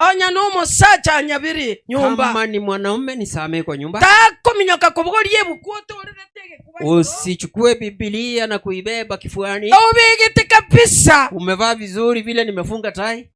Onya nomosacha anyabiri nyomba. Kama ni mwanaume nisamehe kwa nyumba. Takominyoka kobogoria ebuku otorerete egekuba igoro. Usichukue Biblia na kuibeba kifuani. Obegete kabisa. Umevaa vizuri vile nimefunga tai.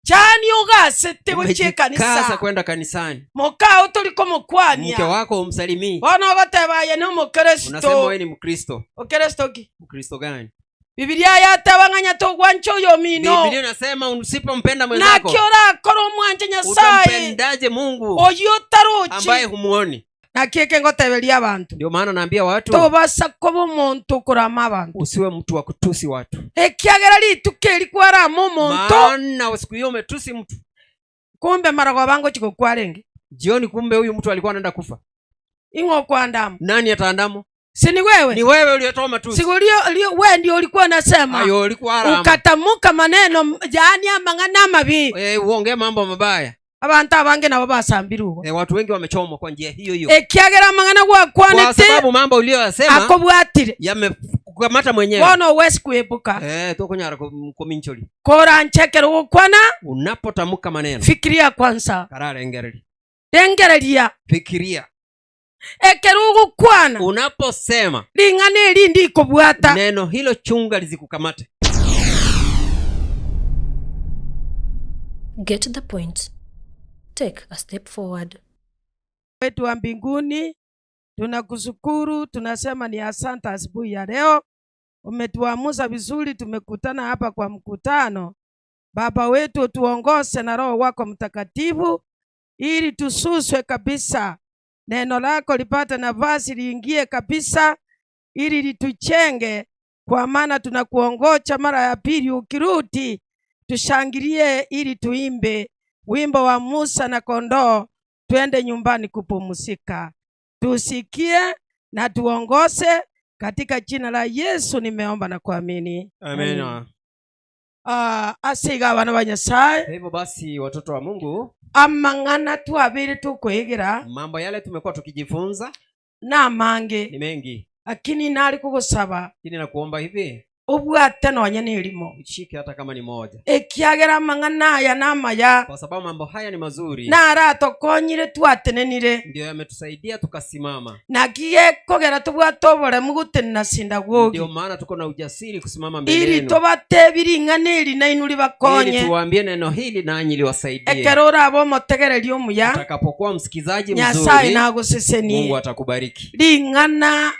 Chani ogasete gochia Umejikaza ekanisa. kwenda kanisani. Mokao tori Mke komokwania. wako umsalimii. Bono ogoteba aye Unasema nomokristo. wewe ni Mkristo. Okristo ki? Mkristo gani? Bibilia yateba ng'a nyatogwancha oyomino. Biblia inasema usipompenda mwenzako Naki orakore omwanche Nyasaye utampendaje Mungu oyio otarochi. ambaye humuoni? Naki eke ngoteberia abanto, Ndio maana naambia watu tobasa koba omonto okorama abanto, usiwe mtu wa kutusi watu, ekiagera rituko eri kwarama omonto, maana siku hiyo umetusi mtu kumbe marogoba ngochi gokwa arenge. jioni, kumbe huyu mtu alikuwa anaenda kufa. Ing'o okwandama? Nani ataandamo? Si ni wewe? Ni wewe uliyetoa matusi Siku lio we ndio ulikuwa unasema hayo, ulikuwa arama ukatamuka maneno yaani amang'ana amabi eh, uongee mambo mabaya abanto abange nabo basambire igo eh, watu wengi wamechomwa kwa njia hiyo hiyo, ekiagera amang'ana kwa gwakwanete sababu mambo uliyoyasema akobwatire yamekukamata mwenyewe bono owesi kwebuka eh, tokonyara kominchori koranchekera gokwana unapotamka maneno fikiria kwanza kararengereri rengereria fikiria ekero ogokwana unaposema ring'ana eri ndikobwata neno hilo chunga lisikukamate Get the point. Take a step forward. Wetu wa mbinguni, tunakushukuru, tunasema ni asante asubuhi ya leo. Umetuamuza vizuri, tumekutana hapa kwa mkutano. Baba wetu, tuongoze na Roho wako Mtakatifu ili tususwe kabisa, neno lako lipate nafasi liingie kabisa, ili lituchenge, kwa maana tunakuongoja mara ya pili ukirudi, tushangilie ili tuimbe wimbo wa Musa na kondoo, twende nyumbani kupumzika. Tusikie na tuongoze katika jina la Yesu nimeomba na kuamini. Amina. Ah, ase iga abana ba Nyasaye Hivyo basi watoto wa Mungu, amang'ana twabire tukwegera mambo yale tumekuwa tukijifunza namange ni mengi, lakini nari kugosaba lakini nakuomba hivi obwate nonye na erimo ushike hata kama ni moja, ekiagera amang'ana aya namaya kwa sababu mambo haya ni mazuri, naratokonyire twatenenire ndiyo yametusaidia tukasimama. naki gekogera tobwate oboremu gotenena sindagogi Ndio maana tuko na ujasiri kusimama mbele ili yenu tobatebi ring'ana eri nainwe ili ribakonye tuwaambie neno hili nanyi liwasaidie. ekero orabe omotegereria omuya Utakapokuwa msikizaji nyasaye mzuri, Mungu nagosesenie atakubariki. ring'ana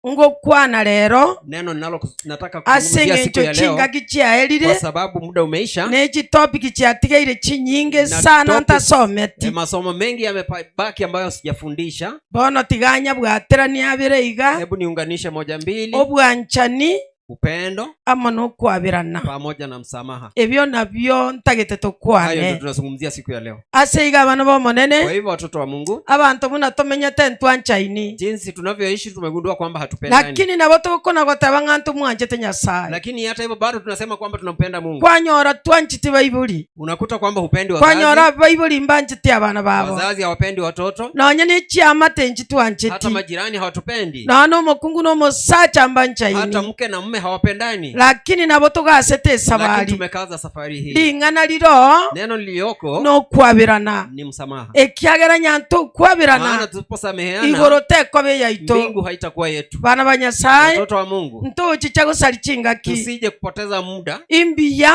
ngokwana rero Neno ninalo nataka ase kuzungumzia siku eng'encho ya leo, chingaki kwa chiaerire sababu muda umeisha ne chitopiki chiatigeire chinyinge Na sana topics- ntasometi e, masomo mengi yamebaki ambayo sijafundisha. bono tiganya bwaterania abere iga Hebu niunganishe moja mbili: obwanchani upendo amo nokwabirana pamoja na msamaha. ebio nabio ntagete Hayo ndio tokwane tunazungumzia siku ya leo. ase iga abana Kwa bomonene hivyo watoto wa Mungu, abanto buna tomenyete ntwanchaini jinsi tunavyoishi tumegundua kwamba hatupendani, lakini nabo togokona goteba ng'a ntomwanchete nyasaye lakini hata hivyo bado tunasema kwamba tunampenda Mungu. kwanyora twanchete baibori Unakuta kwamba hupendi wazazi, kwanyora baibori mbanchete abana babo wazazi hawapendi watoto, nonye ne chiamate nchi hata twancheti majirani hawatupendi, nonya na omokungu na omosacha hata mbanchaini mke na mume hawapendani. lakini nabo togasete Lakini esabari tumekaza safari hii. ring'ana riro Neno liliyoko nokwabirana ni msamaha, ekiagera nyanto maana okwabirana tusiposameheana igoro tekoba eyaito mbingu haitakuwa yetu. bana ba nyasaye Watoto wa Mungu, ntochicha gosari chingaki tusije kupoteza muda. imbiya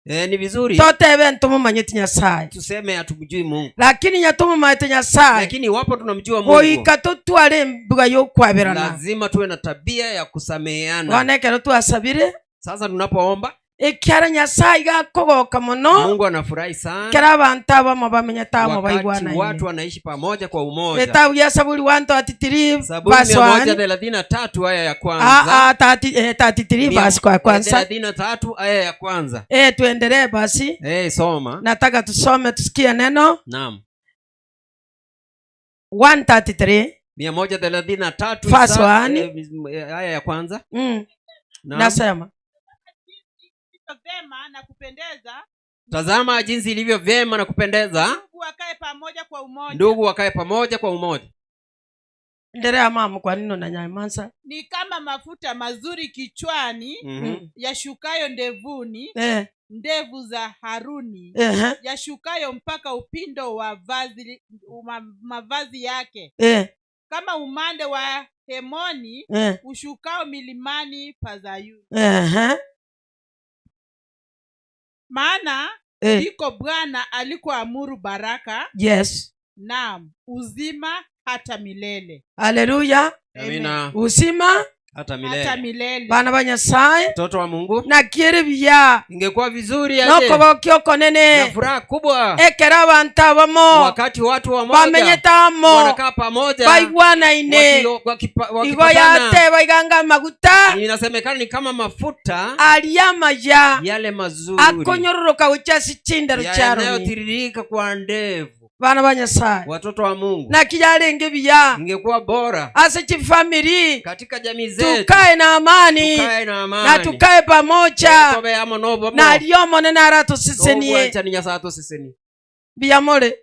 E, ni vizuri totebe ntomomanyeti nyasaye tuseme hatumjui Mungu, lakini nyatomomanyete nyasaye lakini iwapo tunamjua Mungu goika totware embuga yokwabirana lazima tuwe na tabia ya kusameheana. bono ekero twasabire Sasa tunapoomba ekiara nyasaye gakogoka mono Mungu anafurahi sana kera abanto abamo bamenyete amo wakati baigwanaine watu wanaishi pamoja kwa umoja. etabu ya saburi 133 Zaburi verse mia moja 1 thelathini na tatu aya ya Ah, kwanza ah, 33 verse kwa kwanza 33 aya ya kwanza. eh tuendelee basi Eh, soma. nataka tusome tusikie neno Naam. 133 133 Verse Isa- one. eh, aya ya kwanza. mm. Naam. nasema Ilivyo vyema na kupendeza Tazama jinsi ilivyo vyema na kupendeza ndugu wakae pamoja kwa umoja. ndugu wakae pamoja kwa umoja. endelea mama kwa nini unanyamaza Ni kama mafuta mazuri kichwani Mhm. yashukayo ndevuni, eh. ndevu za Haruni Ehe. yashukayo mpaka upindo wa vazi, ma, mavazi yake Eh, kama umande wa Hemoni eh, ushukao milimani pa Zayuni. ehe. Maana Eh, ndiko Bwana alikoamuru baraka, yes naam uzima hata milele. haleluya Amina. uzima Hata Hata milele. milele. bana ba nyasaye Mtoto wa Mungu, nakiere buya ingekuwa vizuri aje nokobokia na okonene furaha kubwa ekero abanto abamo wakati watu wamoja bamenyete amo wanakaa pamoja baigwanaine wakilo- igo wakipatana. yateba iganga amaguta Inasemekana ni kama mafuta aria amaya yale mazuri akonyororoka gochia ase chindero chiaroni yanayotiririka kwa ndevu. bana ba nyasaye Watoto wa Mungu, naki yarenge buya ingekuwa bora ase chifamiri katika jamii zetu tukae na amani tukae na na amani, tukae pamoja tobe amo nobomo nario omonene aratosesenie nobwanchani Nyasaye atosesenie. mbuya more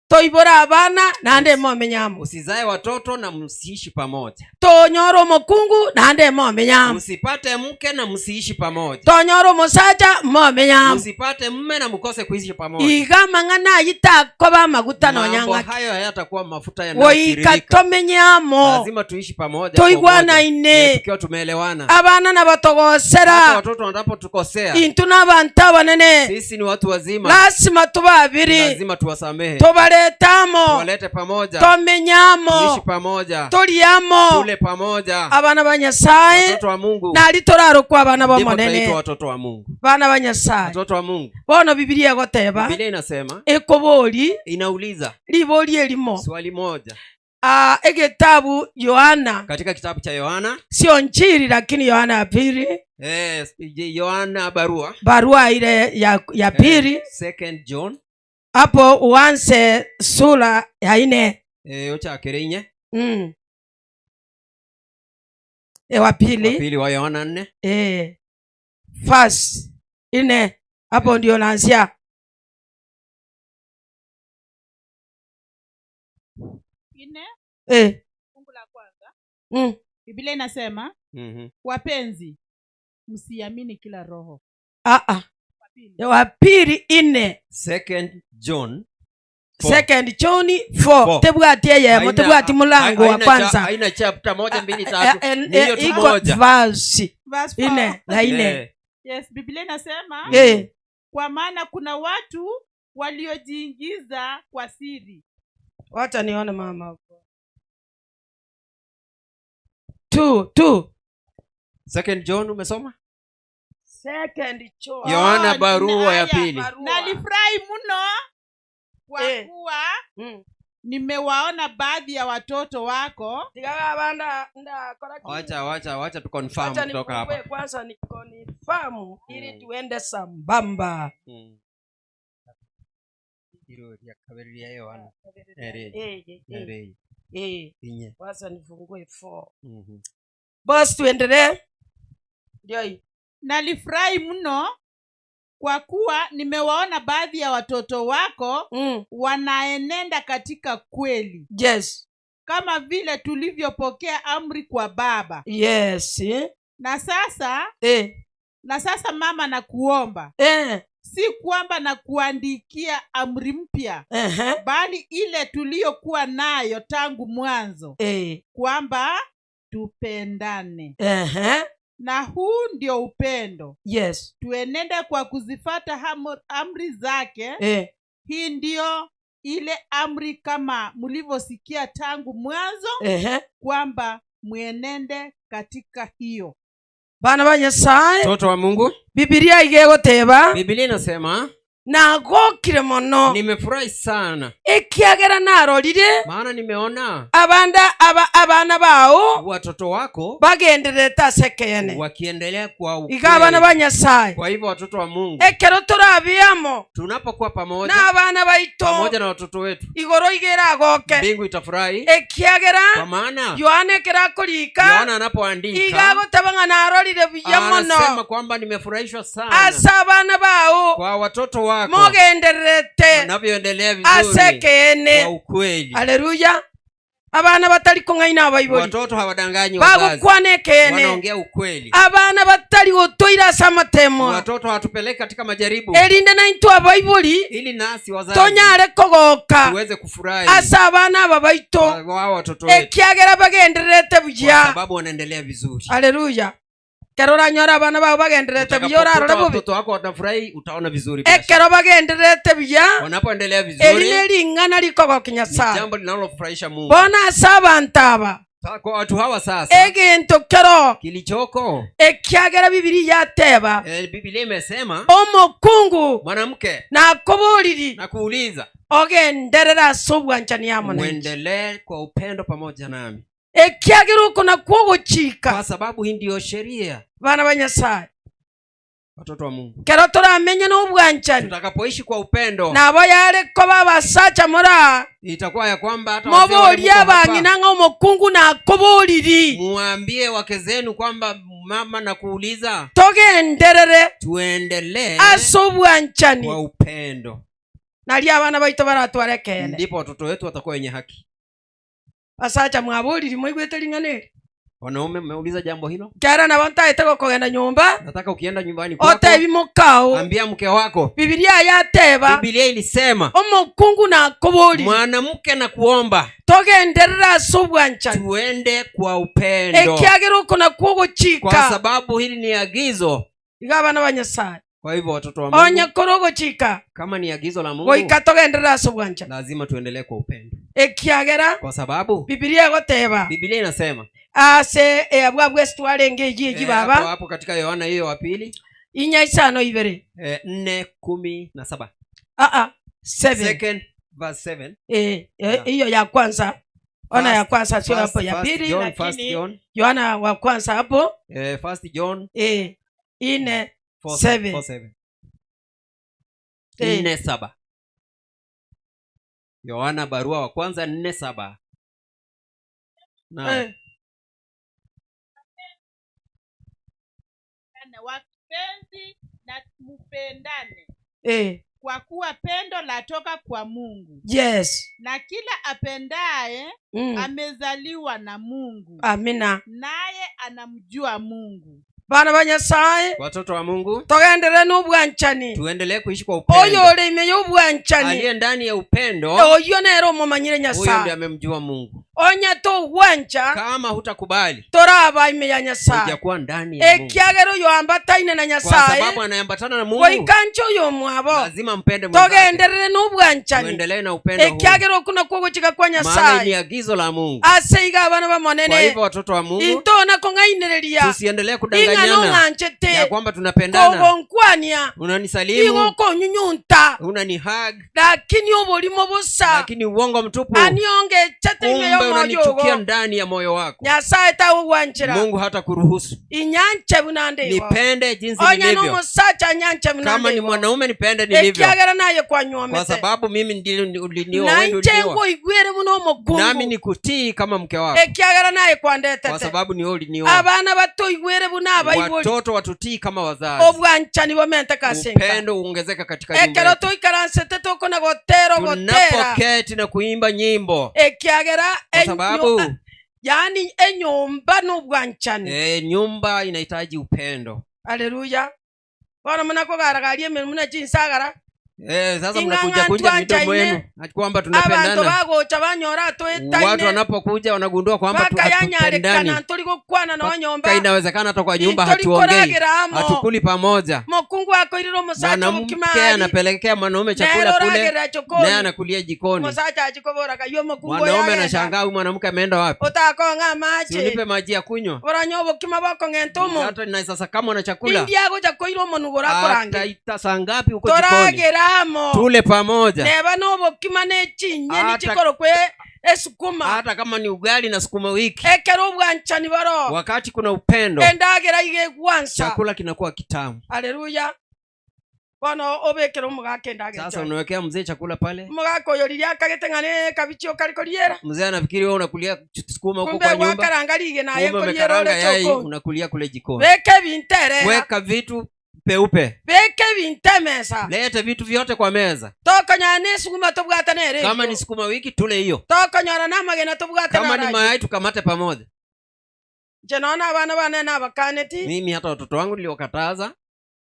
toibore abana naende momenya amo Usizae watoto na msiishi pamoja, tonyore omokungu naende momenya amo usipate mke na msiishi pamoja, tonyore omosacha momenya amo usipate mme na mkose kuishi pamoja. iga amang'ana aywo takoba amaguta nonya Mambo ng'aki hayo hayatakuwa mafuta goika yanayotiririka. tomenye amo Lazima tuishi pamoja kwa umoja, toigwanaine Eh, tukiwa tumeelewana. abana Hata nabatogosera watoto wanapotukosea intwe na abanto abanene sisi ni watu wazima, lasima tobabiri lazima tuwasamehe, tobarete amo tuwalete pamoja, tomenye amo tuishi pamoja, torie amo tule pamoja, abana ba nyasaye watoto wa Mungu. nari torarokwa abana Ndipo b'omonene tunaitwa watoto wa Mungu, bana ba nyasaye watoto wa Mungu. bono bibilia egoteba Biblia inasema, ekobori inauliza ribori erimo swali moja Ah, egetabu yohana katika kitabu cha Yohana sio nchiri lakini yohana ya pili eh, Yohana barua barua ile ya pili eh, second John hapo uanze sura ya ine eh, ochakere inye E, wa wa pili pili wa Yohana nne e, verse ine hapo ndio naanzia Nne, fungu la kwanza. Biblia inasema wapenzi, msiamini kila roho. Ah, ah. Wa pili. wa pili ine Second John Four. second John 4 Four. tebwati eyemo Haina- tebwati mulango wa haina kwanza haina chapter moja mbili Eh, tatu eh, ni hiyo tu iko moja. verse Verse four. ine na ine Eh, Yes, Biblia inasema kwa maana kuna watu waliojiingiza kwa siri. Wacha nione mama. Two, two. Second John umesoma? Second John. Yohana Oh, barua ya haya. pili. Barua. Nalifurahi mno kwa kuwa nimewaona baadhi ya watoto wako. Tigaga banda nda kora ki- Wacha wacha wacha tu confirm Wacha kutoka nifungue hapa. kwanza ni confirm ili tuende sambamba. Iro lya kabiri lya Yohana. Ere. Ere. Inye. Wacha nifungue 4. Boss, tuendelee. Ndio hii. Nalifurahi mno kwa kuwa nimewaona baadhi ya watoto wako wanaenenda katika kweli, kama vile tulivyopokea amri kwa Baba. Na sasa mama, nakuomba, si kwamba nakuandikia amri mpya, bali ile tuliyokuwa nayo tangu mwanzo, kwamba tupendane. Na huu ndio upendo, tuenende kwa kuzifata amri zake. Hii ndio ile amri kama mlivyosikia tangu mwanzo, kwamba mwenende katika hiyo. Bana ba Nyasaye, Mtoto wa Mungu, Biblia igegoteba, Biblia inasema nagokire mono, nimefurahi sana ekiagera narorire maana nimeona abanda aba, abana bao watoto wako bagendererete ase ekeene. wakiendelea kwa Iga abana ukweli. ba Nyasaye, Kwa hivyo watoto wa Mungu, ekero torabiamo tunapokuwa pamoja na abana baito pamoja na watoto wetu, igoro igera agoke mbingu itafurahi, ekiagera kwa maana Yohana ekero akorika Yohana anapoandika iga agoteba ng'a narorire buya mono anasema kwamba nimefurahishwa sana ase abana bao kwa watoto wako mogendererete wanavyoendelea ase vizuri ekeene. kwa ukweli. Haleluya. Abana batari kong'aina abaibori. Watoto hawadanganyi wazazi. Bagokwana ekeene. Wanaongea ukweli. Abana batari gotoira ase amateemwa. Watoto hawatupeleki katika majaribu. Erinde naintwe abaibori Ili nasi wazazi tonyare kogoka tuweze kufurahi ase abana aba baito, kwa wao watoto wetu ekiagera bagendererete kwa buya. sababu wanaendelea vizuri. Haleluya. Ekero oranyore abana bao bagendererete buya orarore Utakapokuta bobe. watoto wako watafurahi, utaona vizuri bila shaka. Ekero bagendererete buya, Wanapoendelea eri vizuri nering'ana rikogokia ni Nyasae. jambo linalofurahisha Mungu. Bono ase abanto aba, Sa- Kwa watu hawa sasa egento kero kilichoko ekiagera Bibilia yateba, eh, Biblia imesema omokungu mwanamke nakoboriri na kuuliza ogenderere ase obwanchani amo nainche. uendelee kwa upendo pamoja nami, Ekiagera oko nakwo ogochika. kwa sababu hii ndiyo sheria. Bana ba Nyasae, Watoto wa Mungu, kero toramenye nobwanchani, tutakapoishi kwa upendo nabo yare koba abasacha moraa itakuwa ya kwamba hata wazee wale moborie mko hapa, abang'ina ng'a omokungu nakoboriri, muambie wake zenu kwamba mama na kuuliza togenderere tuendelee ase obwanchani, kwa upendo, nario abana baito baratware ekeene. ndipo watoto wetu watakuwa wenye haki. Basacha mwaboriri moigwete ring'ana eri? Wanaume, mmeuliza jambo hilo? Kera nabo ntaete gokogenda nyomba, Nataka ukienda nyumbani kwako, otebi mokao, ambia mke wako, Bibilia yateba Biblia ilisema omokungu nakoboriri, mwanamke na kuomba togenderere ase obwanchani, tuende kwa upendo, ekiagera oko nakwo kwa ogochika. sababu hili ni agizo. Iga abana ba Nyasaye, Kwa hivyo watoto wa Mungu, onye kore ogochika, kama ni agizo la Mungu, goika togenderere ase obwanchani, lazima tuendelee kwa upendo, ekiagera kwa sababu Bibilia egoteba Biblia inasema ase eabwo abwo ase twarenge eyio eyio eh, hapo baba hapo katika Yohana hiyo wa pili inya isano ibere eh, 4:17 aa 7 second verse 7 eh, eh, Yeah. hiyo ya kwanza ona ya First- kwanza sio First- hapo ya first pili John, first lakini John, Yohana wa kwanza hapo eh, first John eh, ine 4, Seven. 4, 7. eh, 4:7. Yohana barua wa kwanza 4:7. Naam. eh. Wapenzi na mupendane, Eh, kwa kuwa pendo latoka kwa Mungu, yes na kila apendaye amezaliwa na Mungu, amina naye anamjua Mungu. Bana ba Nyasaye, Watoto wa Mungu, togenderere nobwanchani, tuendelee kuishi kwa upendo. oyo ore ime yobwanchani, Aliye ndani ya upendo, oyo nere omomanyire huyo ndiye Nyasaye. amemjua Mungu. Onye togwancha Kama hutakubali, toraba ime ya Nyasaye, hujakuwa ndani ya Mungu, ekiagera oyo ambataine na kwa Nyasaye, sababu anayeambatana na Mungu goika nche oyo omwabo, lazima mpende mwenzake. togenderere nobwanchani, Tuendelee na upendo huu, ekiagera okuna kwogochika kwa maana ni Nyasaye agizo la Mungu. ase iga abana Kwa bamonene, hivyo watoto wa Mungu, intona kong'ainereria tusiendelee ing'a kudanganyana ya nong'anchete kwamba tunapendana. kogonkwania Unanisalimu, igo okonyunyunta, unanihug, lakini oborimo bosa, lakini uongo mtupu. aniongechete ime Kumbe yomoyo unanichukia ogo, ndani ya moyo wako. Nyasaye tagogwanchera. Mungu hata kuruhusu. Inyanche buna nde igo, Nipende jinsi onye nilivyo. nomosacha anyanche buna Kama nde ni igo, mwanaume nipende nilivyo, ekiagera naye kwa kwanywomete, sababu mimi ndili ulinioa, wewe nainche ulioa, nkoigwere buna nami omokungu, nikutii kama mke wako, ekiagera naye kwa kwandetete. sababu ni wewe ulinioa. Abana batoigwere buna abaibori, Watoto watutii kama wazazi, obwanchani bomente kasenka, upendo uongezeka katika nyumba ekero yetu. toikaransete tokona gotera ogotera, Tunapoketi na kuimba nyimbo, ekiagera kwa sababu yaani enyomba nobwanchani. eh, nyumba inahitaji upendo. Aleluya. Bono muna kogaragaria emeremo na chinsagara, Eh, sasa Ing'ang'a mnakuja kunja midomo ntwanchaine. yenu na kwamba abanto tunapendana. bagocha banyora Watu atoetaine, wanapokuja wanagundua kwamba tu- bakayanyarekana hatupendani. ntori gokwana Mpaka no nyomba, inawezekana hata kwa nyumba hatuongei, intorikoragera amo, hatukuli pamoja. mokungu akoirire omosacha Mwanamke obokima anapelekea mwanaume nere chakula kule, oragerera naye chokoni, anakulia jikoni. omosacha achikoboraga yo omokungu oyo Mwanaume agenda anashangaa huyu mwanamke ameenda wapi? otakong'a Si amache, unipe maji ya kunywa? oranya obokima bokong'enta omonto, Hata na sasa kama una chakula indi agocha koira omonwe orakorange, ataita saa ngapi huko jikoni? toragera amo, Tule pamoja, neba nobokima nechinyeni Ata- chikorokwe esukuma, hata kama ni ugali na sukuma wiki. ekero obwanchani boro, Wakati kuna upendo, endagera iga egwansa. chakula kinakuwa kitamu. Aleluya. Bono obekere omogaka endagera Sasa chiaye. unawekea mzee chakula pale, Omogaka oyo riria akagete ng'a ne kabichi okare koriera, mzee anafikiri wewe unakulia sukuma huko kumbe kwa nyumba, gwakaranga rige naye kumbe nkoriera umekaranga ore yai chokoni. unakulia kule jikoni. Beka ebinto erera, Weka vitu peupe, beka ebinto emesa, lete vitu vyote kwa meza, Tokonyora na esuguma tobwatane ere Kama eyio. ni sukuma wiki tule hiyo, Tokonyora na amagena tobwatane kama ni ere ayio. mayai tukamate pamoja. Inche nonya na abana bane nabakaneti, Mimi hata watoto wangu niliwakataza,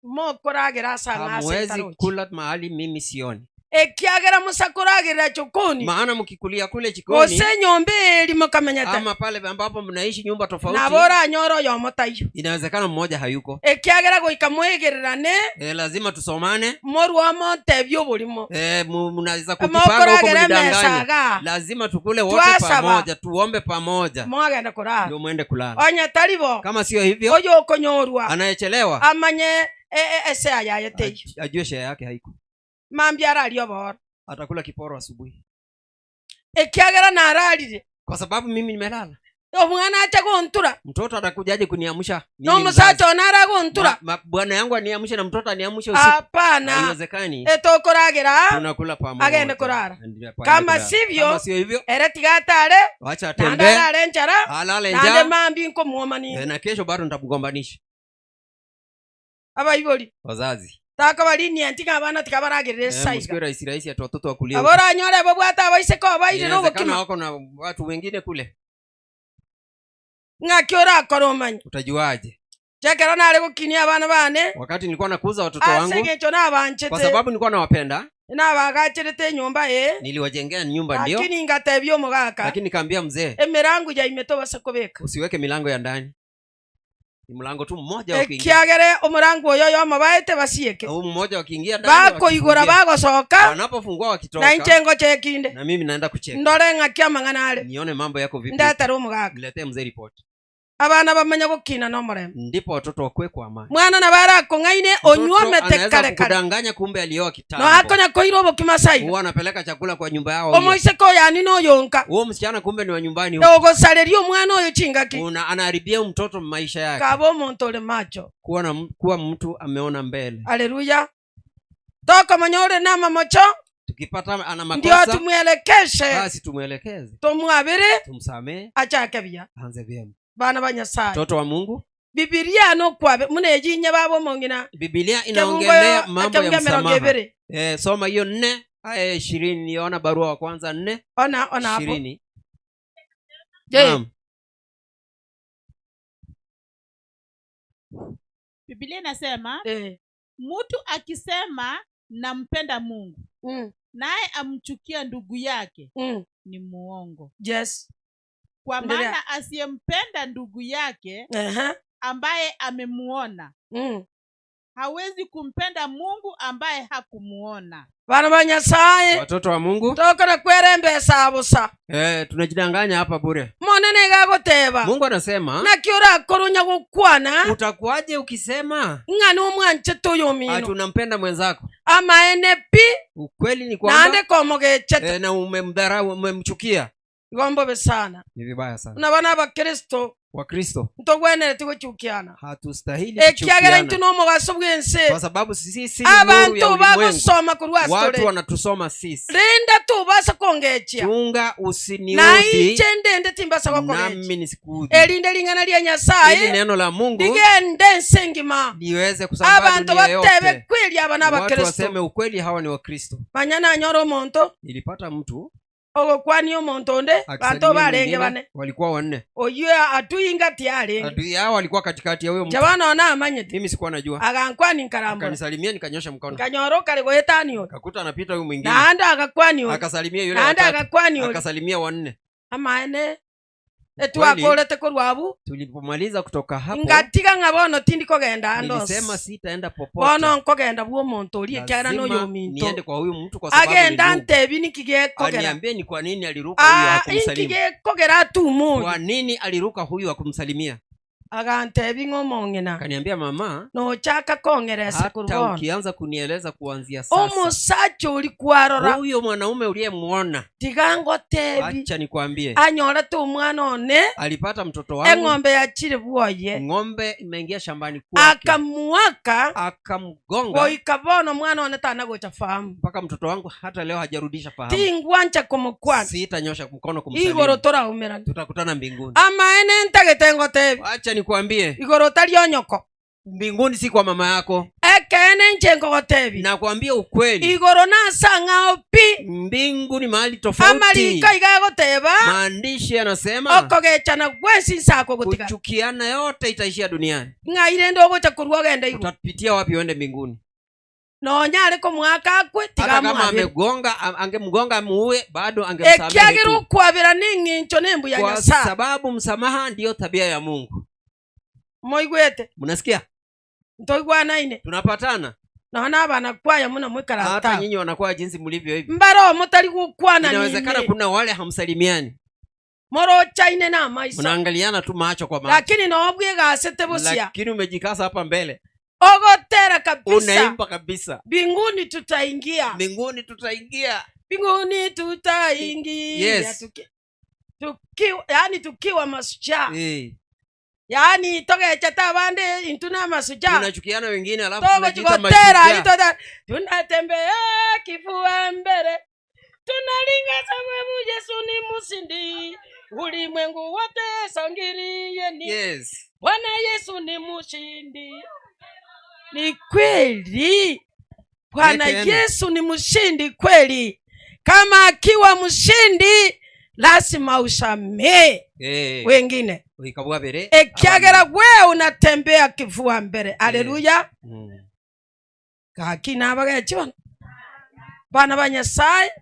mokoragera ase ang'e ase hamwezi ntarochi. kula mahali mimi sioni, Ekiagera mosakoragerera chokoni, maana mkikulia kule jikoni gose enyomba eri mokamenyete, ama pale ambapo mnaishi nyumba tofauti, nabo oranyore oyomo taiyo. inawezekana mmoja hayuko. Ekiagera goika moegererane, E, lazima tusomane. morue montebie oborimo. E, mnaweza kujipanga huko Mokoragera emesa mlidanganya. iga, Lazima tukule wote Twasaba. pamoja, tuombe pamoja, mwagenda korara. ndio mwende kulala. Onye tari bo, Kama sio hivyo, oyo okonyorwa anayechelewa amanye e- e- ese yaye teiyo. aj- ajue share yake haiko, Mambia araria obooro. atakula kiporo asubuhi, Ekiagera nararire, kwa sababu mimi nimelala. omwana ache gontura, Mtoto atakujaje kuniamsha mimi mzazi? nomosacha one aragontura. Ma- ma- Bwana yangu aniamshe na mtoto aniamshe usiku? Hapana, Haiwezekani. etokoragera Tunakula pamoja, Agende kulala. Ndio, aende Kama kulala. sivyo- kama sio hivyo, ere tiga atare wacha naende atembee, arare enchara alale naende njaa, mambi nkomuomania eh, na kesho bado nitamgombanisha. abaibori Wazazi takobarinia ntiga abana tiga baragerera eh, esaiga msikue rahisi rahisi ati watoto wakulie abo oranyore babwate abaiseke obairire Inawezekana obokima wako na watu wengine kule, ng'aki orakora omanye utajuaje? chekero nare gokinia abana bane Wakati nilikuwa nakuza watoto ase wangu, eng'encho kwa nabanchete sababu nilikuwa nawapenda, nabagacherete enyomba ee niliwajengea nyumba ndio, lakini ngatebia omogaka lakini nikaambia mzee, emirango yaime tobase kobeka usiweke milango ya ndani, ni mlango tu mmoja wa kuingia. ekiagere omorango oyo oyomo baete basieke Huu mmoja wakiingia ndani, bakoigora wakifungia. bagosoka wanapofungua na wakitoka, inche ngochekinde na mimi naenda kucheka, ndore ng'aki amang'ana are nione mambo yako vipi, ndetera omogaka niletee mzee report, abana bamanya gokina nomorembe ndipo watoto wakue kwa amani. mwana nabo arakong'aine Mtoto onywomete anaweza kare kare kukudanganya, kumbe alioa kitambo. noakonya koira obokima saiga Huwa anapeleka chakula kwa nyumba yao hiyo. omoiseke oyani noyonka Huo msichana kumbe ni wa nyumbani huko. ogosareria omwana oyo chingaki Una, anaharibia mtoto maisha yake. kaba omonto ore macho Kuwa, na, kuwa mtu ameona mbele. aleluya tokomanya ore na amamocho Tukipata ana ndio makosa tumwelekeshe basi tumwelekeze, tomwabire tumsamehe, achake buya aanze vyema. bana ba nyasaye Mtoto wa Mungu, bibilia nokwabe muna ejinya baba omong'ina Biblia inaongelea mambo ya ekebungo emerongo msamaha. ebere Eh, soma hiyo nne aya ya ishirini. Yohana barua wa kwanza nne ona ona hapo ishirini. Je, Naam. Biblia inasema eh, mtu akisema nampenda Mungu naye amchukia ndugu yake ni muongo. yes Kwa Endelea. maana asiyempenda ndugu yake Aha, ambaye amemuona hawezi kumpenda Mungu ambaye hakumuona. bana ba nyasaye Watoto wa Mungu, tokora kwerembesa busa eh, tunajidanganya hapa bure. monene gagoteba Mungu anasema naki orakora gokwana utakuwaje ukisema ng'a nomwanchete oyo ati omino unampenda mwenzako? amaene pi Ukweli ni kwamba naende komogechete eh, na umemdharau, umemchukia. igo mbobe sana Ni vibaya sana. buna bana abakristo Wakristo ntogwenereti gochukiana hatustahili ekiagera intwe kuchukiana nomogaso bwense kwa sababu sisi ni nuru ya abantu ulimwengu. bagosoma korwa Watu asitore wanatusoma sisi. rinda tubasa kongechia Chunga na usiniudhi inche ndende timbasa gokogecha nami nisikuudhi, erinde ring'ana ria ili nyasaye neno la Mungu rigende ense engima liweze kusambaa abantu dunia batebe yote, kweli aba watu n'abakristo waseme ukweli, hawa ni Wakristo. manya nanyora omonto Nilipata mtu ogokwani omonto onde banto akisalimia barenge mwingine, bane walikuwa wanne, oyo atuinga tiarenge adui yao walikuwa katikati ya huyo mtu. jabana ona amanyete Mimi sikuwa najua, agankwani nkarambura akanisalimia, nikanyosha mkono, nkanyora okare goetani oyo kakuta anapita huyu mwingine, naende agakwani oyo akasalimia yule naende watatu, agakwani oyo akasalimia wanne. amaene Kweli, etwakorete korwa abu tulipomaliza kutoka hapo, ngatiga ng'a bono tindi kogenda andos nilisema sitaenda bono popote, nkogenda bwa omonto oria ekiagera noyo lazima ominto niende kwa huyu mtu kwa sababu ni agenda ndugu. ntebi niki gekogera Aniambie ni kwa nini aliruka huyu Ah, inki hakumsalimu. gekogera atuma oyo Kwa nini aliruka huyu hakumsalimia? agantebi ng'a omong'ina Akaniambia, mama, nochaka kong'eresa hata korwa bono ukianza kunieleza kuanzia sasa, omosacha ori kwarora huyo mwanaume uliyemwona, tiga ngotebi acha nikwambie, anyorete omwana one alipata mtoto wangu, eng'ombe yachire bwoye ng'ombe imeingia shambani kwake, akamuaka akamgonga goika bono mwana one tanagocha fahamu mpaka mtoto wangu hata leo hajarudisha fahamu. tingwancha komokwana Sitanyosha mkono igoro kumsalimu, toraumerana tutakutana mbinguni. amaene ntagete ngotebi Acha nikwambie, igoro tari onyoko mbinguni si kwa mama yako. Ekeene inche nkogotebia, Nakwambia ukweli, igoro nase ang'ao pi. Mbingu ni mahali tofauti. Amariko iga agoteba, Maandishi yanasema okogechana gwensi inse akogotiga. kuchukiana yote itaishia duniani. Ng'ai rende ogocha korwa ogende igoro? Utapitia wapi uende mbinguni? Nonya are komoaka akwe, tiga Hata kama amwabere. amegonga angemgonga amuue, bado angemsamehe Ekiagera tu, okwabera neng'encho nembuya kwa Nyasae. sababu msamaha ndiyo tabia ya Mungu. Moigwete? Mnasikia? Ntoigwanaine? Tunapatana? Nonya nabana kwaya muna mwikara Hata ata. nyinyi wanakuwa jinsi mlivyo hivi. Mbaro motari gokwana Inawezekana ninde. kuna wale hamsalimiani, Morochaine namaiso. mnaangaliana tu macho kwa macho, Lakini nobwegasete bosia. lakini umejikasa hapa mbele, Ogotera kabisa. unaimba kabisa, Mbinguni tutaingia. mbinguni tutaingia. Mbinguni tutaingia. Yes. Tukiwa, yani tukiwa mashujaa. Eh, Yaani togechete abande intwe na amashujaa. tunachukiana wengine alafu tunajiita Togochigotera mashujaa. tota tunatembea kifua mbele. Tunalinga sababu Yesu ni mshindi. Ulimwengu wote sangilieni. Yes. Bwana Yesu ni mshindi. Ni kweli. Bwana Yeke ene. Yesu ni mshindi kweli. Kama akiwa mshindi lazima usamee Eh, wengine. ikabwabere. Ekiagera we unatembea kifua mbele. Haleluya. Gaki nabagechi bana. Bana ba Nyasaye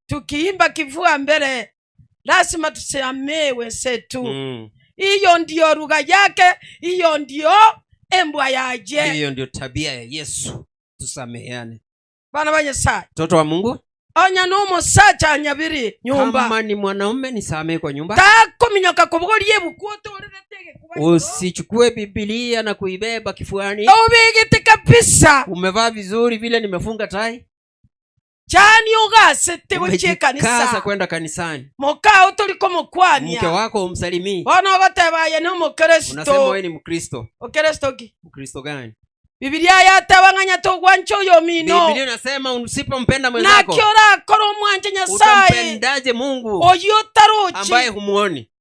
tukiimba kifua mbele lazima tusamee wenzetu. Hiyo ndio lugha yake, hiyo ndio embwa yaje. Hiyo ndio tabia ya Yesu, tusameheane. Bana ba Nyasaye. Mtoto wa Mungu, Onya nomosacha nyabiri nyumba. kama ni mwanaume nisamehe kwa nyumba. Takominyoka kobogoria ebuku otorerete egekuba igoro. Usichukue Biblia na kuibeba kifuani. Obegete kabisa. Umevaa vizuri vile nimefunga tai. Chani ogasete gochia Umejikaza ekanisa. kwenda kanisani. Mokao tori Mke komokwania. wako umsalimii. Bono ogoteba aye ni Unasema omokristo. wewe ni Mkristo. Okristo ki? Mkristo gani? Bibilia yateba ng'a nyatogwancha oyo mino. Biblia inasema usipompenda mwenzako Naki orakora omwanche Nyasaye. utampendaje Mungu Oyo otarochi. ambaye humuoni?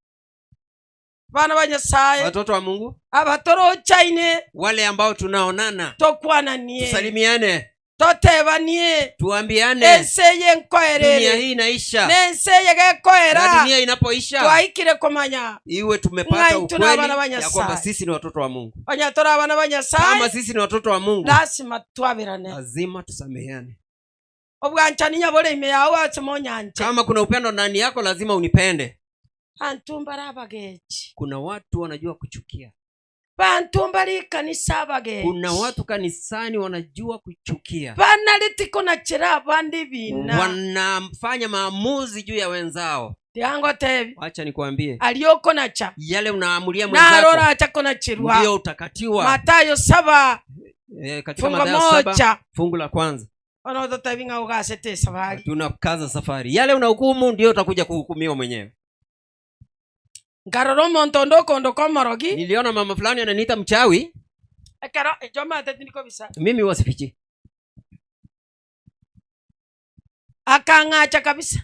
Bana ba Nyasaye. Watoto wa Mungu, Abatorochaine wale ambao tunaonana, tokwananie. tusalimiane, Totebanie. tuambiane, Ense ye dunia nkoerere. hii inaisha, Nense ye na gekoera. dunia inapoisha Twaikire komanya. iwe tumepata Ng'ai tuna abana ba ukweli ya kwamba Nyasaye. sisi ni watoto wa Mungu. Onya tori abana ba Kama Nyasaye sisi ni watoto wa Mungu, lazima twaberane. lazima tusameheane. Obwanchani nyabore ime yawe ase monyanche. Kama kuna upendo ndani yako, lazima unipende. Bantu mbare abagechi. Kuna watu wanajua kuchukia, Bantu mbare ekanisa abagechi. kuna watu kanisani wanajua kuchukia, Banareti konachera abande ebina. wanafanya maamuzi juu ya wenzao. Tiangotebi. Wacha nikwambie, Aria okonacha. yale unaamulia Naro mwenzako oracha konacherwa. ndio utakatiwa. Matayo saba Katika fungo Mathayo 7 moja. fungu la kwanza Ono totebi ng'a ogasete esabari. tunakaza safari. Yale unahukumu ndio utakuja kuhukumiwa mwenyewe. Nkarora omonto onde okondoka omorogi. Niliona mama fulani ananiita mchawi, Ekero ejo omanyete tindikobisa. mimi huwa sifichi. Akang'acha kabisa.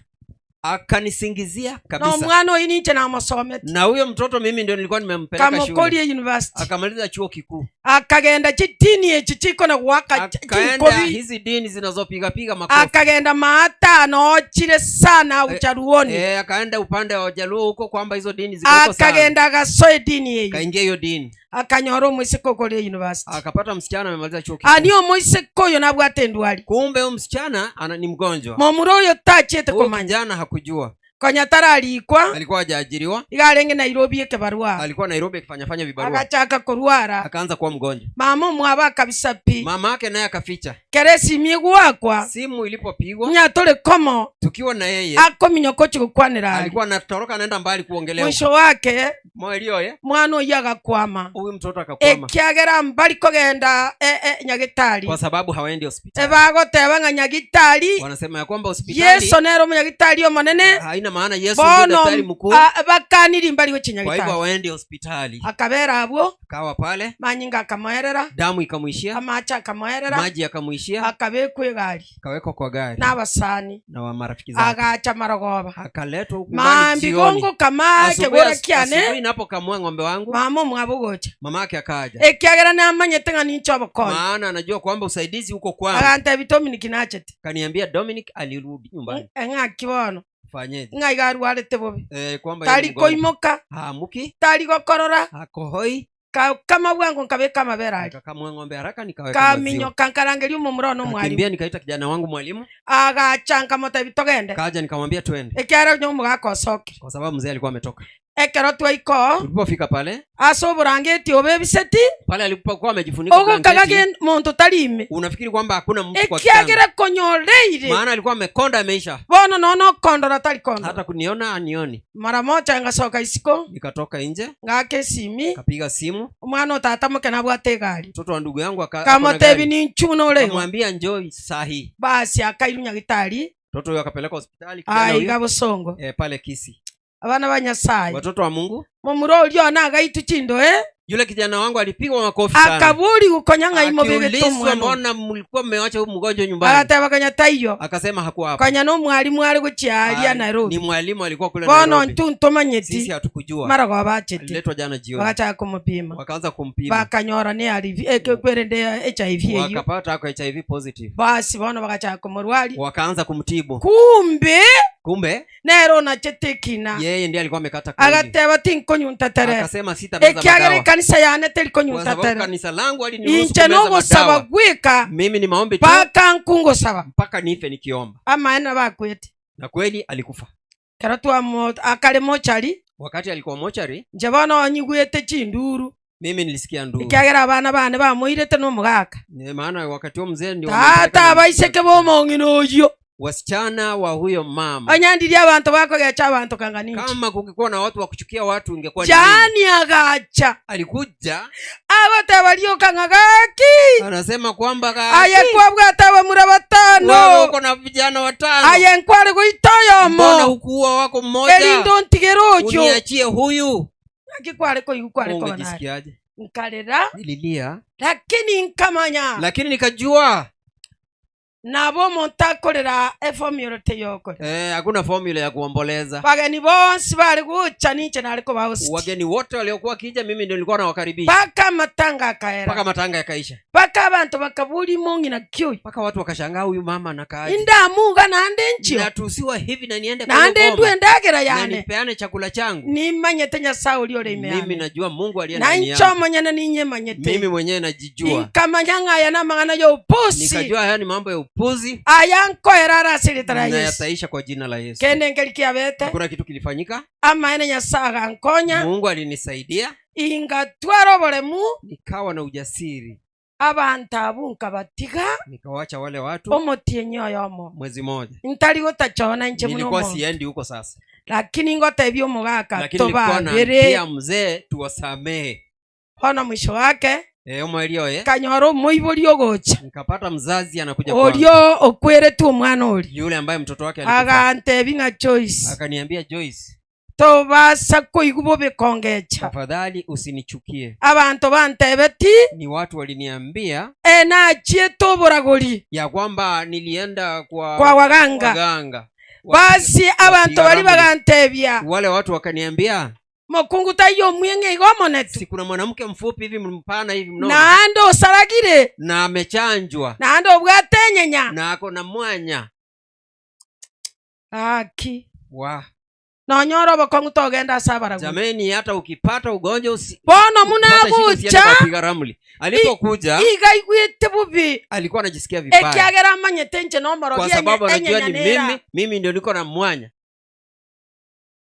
Akanisingizia Na kabisa. omwana oyi ninche namosomete. Na huyo mtoto mimi ndio nilikuwa nimempeleka shule, Kamokorie university. akamaliza chuo kikuu, Akagenda chidini echi chikona gwaka akaenda chinkobi. hizi dini zinazopigapiga makofi Akagenda maatano ochire sana ucharuoni. akaenda upande wa Wajaluo huko kwamba hizo dini ziko huko sana. Akagenda agasoa edini eyo. Akaingia hiyo dini, Akanyora omoiseke okoria university. akapata msichana amemaliza chuo kikuu. Ani omoiseke oyo nabwate endwari. Kumbe huyo msichana ana, ni mgonjwa. Momura oyo tachete Huyo komanya. kijana hakujua, Konya tararikwa alikuwa hajaajiriwa, iga arenge Nairobi ekebarua. alikuwa Nairobi akifanyafanya vibarua, Agachaka korwara. akaanza kuwa mgonjwa. Mama omwabo akabisa pi. Mama yake naye akaficha. Kere esimi egwakwa. Simu ilipopigwa Nya tore komo tukiwa na yeye, akominyoka ochi gokwanera ari. alikuwa anatoroka anaenda mbali kuongelea Mwisho wake moelioye, mwana oyo agakwama. huyu mtoto akakwama Ekiagera mbari kogenda nyagitari. kwa sababu hawaendi hospitali. Ebagoteba ng'a nyagitari Wanasema ya kwamba hospitali Yeso nere omonyagitari omonene haina maana, Yesu ndiye daktari bono mkuu, bakaniri mbari gochi kwa hivyo nyagitari. hawaendi hospitali. Akabera abwo Akawa pale, manyinga akamoerera damu ikamwishia, amache akamoerera maji yakamwishia, akabekwa egari akawekwa kwa gari n'abasani na wa marafiki. marafiki zake Agacha marogoba. Akaletwa huku nyumbani Maambi jioni. gongokama Asubuhi ekegora as- kiane, asubuhi napokamua ng'ombe wangu mama omwabo ogocha. mama yake akaja Ekiagera namanyete ng'a ninche obokonyi. Maana anajua kwamba usaidizi uko kwangu. Agantebia Dominic nachete. Kaniambia Dominic alirudi nyumbani. Ng'aki bono? Fanyeje? Ng'a iga arwarete bobe. Eh, kwamba yeye Tari ni mgonjwa. koimoka, Haamuki, tari gokorora, hakohoi. Kama bwango nkabeka amabere aria. Nikakamua ng'ombe haraka nikaweka maziwa. Nkaminyoka nkarangeria omomura one omwalimu. Kakimbia nikaita kijana wangu mwalimu. Agacha nkamotebia togende. Kaja nikamwambia twende. Ekiagera onye omogaka osokire. Kwa sababu mzee alikuwa ametoka. Ekero twaika oo, Tulipofika pale, ase oborangeti obo ebiseti, pale alipokuwa amejifunika ogokaga blanketi, gen- monto tari ime. unafikiri kwamba hakuna mtu kwa kitanda. Ekiagera konyoreire, Maana alikuwa amekonda ameisha. bono nono okondora tari kondora. Hata kuniona anioni. Mara moja ngasoka isiko, Nikatoka nje, ngaka esimi, kapiga simu. omwana o tata moke nabwate egari. Mtoto wa ndugu yangu aka- ako na Nkamotebi gari. ninchu buna ore igo. Kamwambia njoo saa hii. Basi akairwa nyagitari, Mtoto huyo akapelekwa hospitali kijana aiga huyo bosongo. eh, pale Kisii. Abana ba Nyasaye, Watoto wa Mungu, momura oria one agaitwe chindoe, yule kijana wangu alipigwa makofi sana. akabori gukonya ng'a imobegete Akiulizwa, omwana oyo. mbona mlikuwa mmewacha huyu mgonjwa nyumbani? Agateba konya taiyo, Akasema hakuwa hapa. konya nomwalimu are gochia aria Ah, Ni Nairobi. mwalimu alikuwa kule Bono Nairobi. intwe ntomanyeti, Sisi hatukujua. maragoba bachete, Aliletwa jana jioni. bagachaka komopima, Wakaanza kumpima. bakanyora ne HIV, eh, kwerende HIV eyio. Wakapata ako HIV positive. Basi bono bagachaka komorwaria. Wakaanza kumtibu. Kumbe Kumbe nere onachete ekina yeye ndiye alikuwa amekata kauli. agateba tinkonyuntatere Akasema sitameza ekiagera madawa. ekanisa yane teri Kwa sababu konyuntatere kanisa langu aliniruhusu inche kumeza nogosaba madawa. gweka Mimi ni maombi tu mpaka nkungosaba mpaka nife nikiomba. amaene bakwete Na kweli alikufa. kero twamo akare mochari Wakati alikuwa mochari, inche bono onyigwete chinduru mimi nilisikia nduru. ekiagera abana bane bamoirete na omogaka Ni Maana wakati huo mzee ndio wamempeleka tata na- abaiseke bomong'ina oyio wasichana wa huyo mama. onyandirie abanto bakogecha abanto kanga ninche Kama kungekuwa na watu wa kuchukia watu ingekuwa ni mimi. jani agacha Alikuja agoteba rioka ng'a gaki anasema kwamba gaki, aye kwabwate abamura wewe batano uko na vijana watano, aye nkware goita mbona oyomo hukuua wako mmoja? erinde ontigere oyo Uniachie huyu. Naki kware koigwa kware koba nare Ungejisikiaje? nkarera Nililia, lakini nkamanya lakini nikajua nabo omonto akorera eformula teyokore eh, hakuna formula ya kuomboleza. Bageni bonsi bare gocha ninche nare kobahost Wageni wote waliokuwa wakija, mimi ndio nilikuwa nawakaribisha mpaka amatanga akaera mpaka matanga yakaisha, mpaka abanto bakabura mong'ina ki oyo mpaka watu wakashangaa, huyu mama anakaaje? indamuga naende nchio Natusiwa hivi na niende kwa hiyo naende boma ndue endagera na yane nipeane chakula changu. nimanyete nyasaye oria ore ime Mimi yane najua Mungu aliye ndani nainche yangu, omonyene ninyemanyete mimi mwenyewe najijua. inkamanya ng'a aya namang'ana ya obosi Nikajua haya ni mambo ya upuzi aya nkoera are ase erieta ria na Yesu yataisha kwa jina la Yesu. kende nkeri kiabete Hakuna kitu kilifanyika. amaene nyasaye agankonya Mungu alinisaidia ingatwara oboremu nikawa na ujasiri, abanto abwo nkabatiga nikawacha wale watu omotienyi oyomo mwezi mmoja. ntari gotachona inche buna Nilikuwa omonto siendi huko sasa, lakini ngotebia omogaka lakini nilikuwa tobabere naambia mzee tuwasamehe. bono mwisho wake Eh, omweri oye nkanyora omoibori ogocha nikapata mzazi anakuja kwangu, orio okweretwe omwana oria yule ambaye mtoto wake alikufa, agantebia ng'a Joyce akaniambia Joyce, tobasa koigwa bobe kongecha tafadhali usinichukie. Abanto bantebeti Ni watu waliniambia enachiete oboragori ya kwamba nilienda kwa kwa waganga waganga. Basi abanto wapiga bari ramli. bagantebia Wale watu wakaniambia mokungu taiyo omweng'e iga omonetu si kuna mwanamke mfupi hivi mpana hivi mnono naende osaragire na amechanjwa naende obwate enyenya na ako na mwanya Gaki wa nonyora obokong'u togenda ase abaragori jameni, hata ukipata ugonjwa usi, Bono ukipata shida usiende munagocha kwa wapiga ramli. Alipokuja iga aigwete bobe alikuwa anajisikia vibaya ekiagera amanyete inche nomorogi kwa sababu anajua enyenya ni nera mimi, mimi ndio niko na mwanya.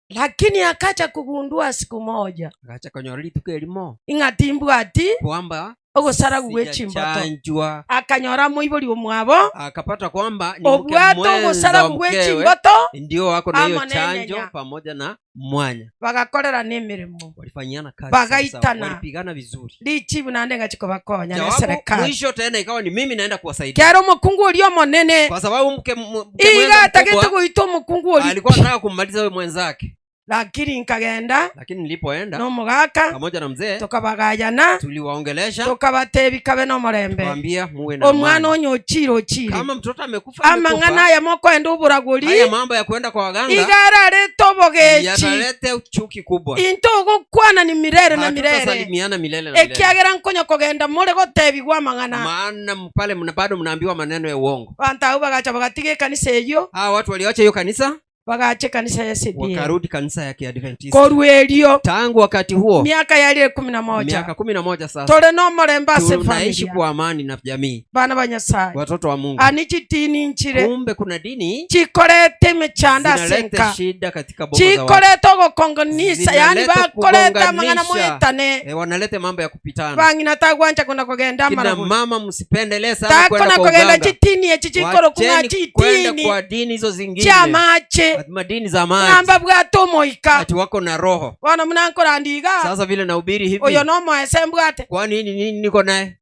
Lakini akacha kugundua siku moja Akacha konyora rituko erimo ing'a timbwati kwamba ogosara gwe chimboto sijachanjwa. Akanyora moibori omwabo Akapata kwamba ni mke obwate mwenza ogosara wa gwe mkewe chimboto ndio wako na hiyo amo chanjo nenyenya pamoja na mwanya. Bagakorera n'emirimo Walifanyiana kazi sawa sawa, Bagaitana. walipigana vizuri. Richibu naende ngachikobakonya ne Jawabu serikali mwisho tena ikawa ni mimi naenda kuwasaidia, kero omokungu oria omonene kwa sababu mke mke iga mwenza atagete mkubwa goita omokungu oria alikuwa anataka kummaliza huyo mwenzake. Lakini nkagenda Lakini nilipoenda nomogaka, pamoja na mzee, tokabagayana, tuliwaongelesha, tokabatebi kabe nomorembe. tukawaambia muwe na Omwana amani. onye ochire ochire. Kama mtoto amekufa, Amang'ana amekufa. aya mokoenda oboragori, Haya mambo ya kwenda kwa waganga iga ararete obogechi. yatalete chuki kubwa. Into ogokwana ni mirere na mirere, Hatutasalimiana milele na milele, ekiagera nkonya kogenda more gotebigwa amang'ana. maana pale mna bado mnaambiwa maneno ya uongo. Abanto abwo bagacha bagatiga ekanisa eyio, Hawa watu waliacha hiyo kanisa bagacha ekanisa ya SDA. wakarudi kanisa ya Kiadventista. Korwa erio Tangu wakati huo miaka yarire kumi na moja miaka 11 sasa tore nomorembe ase tunaishi efamilia kwa amani na jamii, bana ba Nyasaye. watoto wa Mungu. Ani chitini nchire Kumbe kuna dini chikorete emechando ase zinaleta enka shida katika boma za watu. chikorete ogokongonisa yani Zinaleta bakorete amang'ana kugonganisha. moetane Eh, wanaleta mambo ya kupitana. bang'ina tagwancha kona kogenda Kina amaragori mama msipendelee sana kwenda takona kwa kogenda uganga. chitini echi chikoro kung'a Wacheni kwenda chitini kwa dini hizo zingine, chiamache madini za maji, ng'amba bwate omoika ati wako na roho. bono buna nkorandiga Sasa vile nahubiri hivi, oyo nomoese mbwate kwa nini nini niko naye?